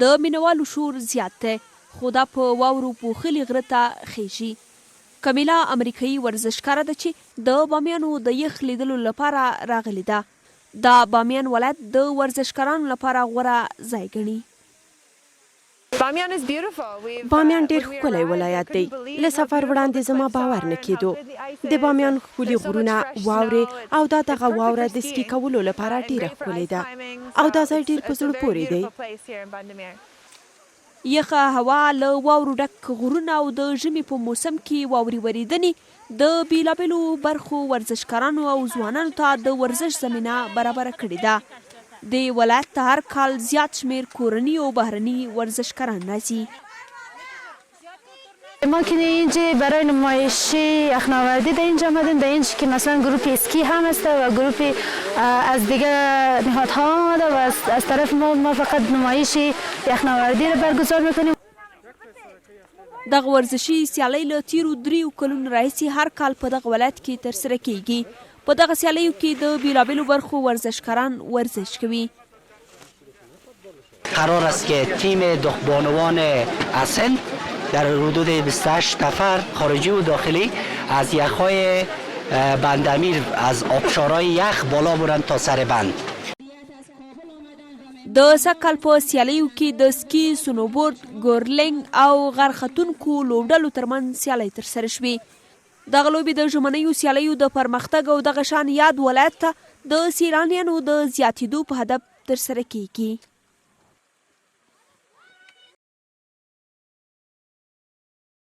د مینوالو شور زیات دی، خو دا په واورو پوښلي غره ته خېژي. کمیلا امریکايي ورزشکاره ده چې د بامیانو د یخ لیدلو لپاره راغلې ده. دا بامیان ولایت د ورزشکارانو لپاره غوره ځای ګڼي. بامیان ډېر ښکلی ولایت دی. له سفر وړاندې زما باور نه کېدو. د بامیان ښکلي غرونه، واورې او دا دغه واوره د سکي کولو لپاره ډېره ښکلې ده او دا ځای ډېر په زړه پورې دی. یخه هوا، له واورو ډک غرونه او د ژمي په موسم کې واورې ورېدنې د بېلابېلو برخو ورزشکارانو او ځوانانو ته د ورزش زمینه برابره کړې ده. دې ولایت ته هر کال زیات شمېر کورني او بهرني ورزشکاران راځي. ما که اینجا برای نمایشی یخنوردی در اینجا آمدیم در اینجا که مثلا گروپ اسکی هم است و گروپ از دیگه نهادها آمده و از طرف ما ما فقط نمایش یخنوردی را برگزار میکنیم. دغه ورزشي سیالۍ له تیرو دریو کلونو راهیسې هر کال په دغه ولایت کې ترسره کیږي. په دغه سیالیو کې د بیلابیلو برخو ورزشکاران ورزش کوي. قرار است که تیم دخبانوان اسن در حدود 28 نفر خارجی و داخلی از یخهای بند امیر از آبشارهای یخ بالا برند تا سر بند. د سږ کال په سیالیو کې د سکي، سنوبورد، ګورلینګ او غر ختونکو لوبډلو ترمنځ سیالۍ ترسره شوې. دغه لوبې د ژمنیو سیالیو د پرمختګ او دغه شان یاد ولایت ته د سیلانیانو د زیاتېدو په هدف ترسره کېږي.